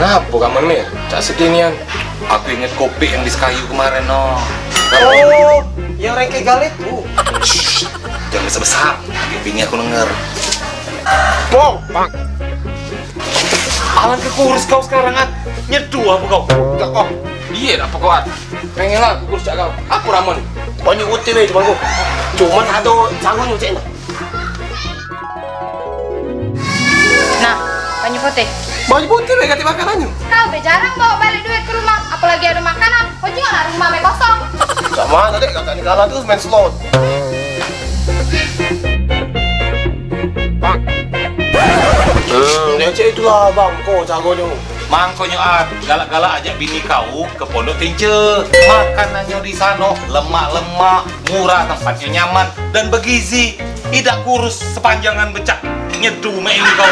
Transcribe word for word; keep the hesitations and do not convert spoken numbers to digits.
Apo kamu ni? Cak sedih nian. Aku inget kopi yang di Sekayu kemarin, no. Oh, yang rengke galet tu. Shh, jangan besar-besar. Lagi bini aku denger. Bang! Alang ke kurus kau sekarang, At. Nyedu apa kau? Tak kau. Iya, apa kau, At? Pengen lah aku kurus cak kau. Apa Ramon? Banyak putih weh, cuma aku. Cuman ada sanggulnya cek nak. Nah, banyu putih. Banyu putih be ganti makanannyo. Kau be jarang bawa balik duit ke rumah, apalagi ada makanan. Kau jual lah rumah be kosong. Sama tadi kakak ni kalah terus main slot. Hmm, dia cek itulah bang, kau jagonyo. Mangkonyo, At, galak-galak ajak bini kau ke Pondok Tince. Makanannyo di sano lemak-lemak, murah, tempatnyo nyaman dan begizi. Idak kurus sepanjangan becak. Nyedu mek ini kau.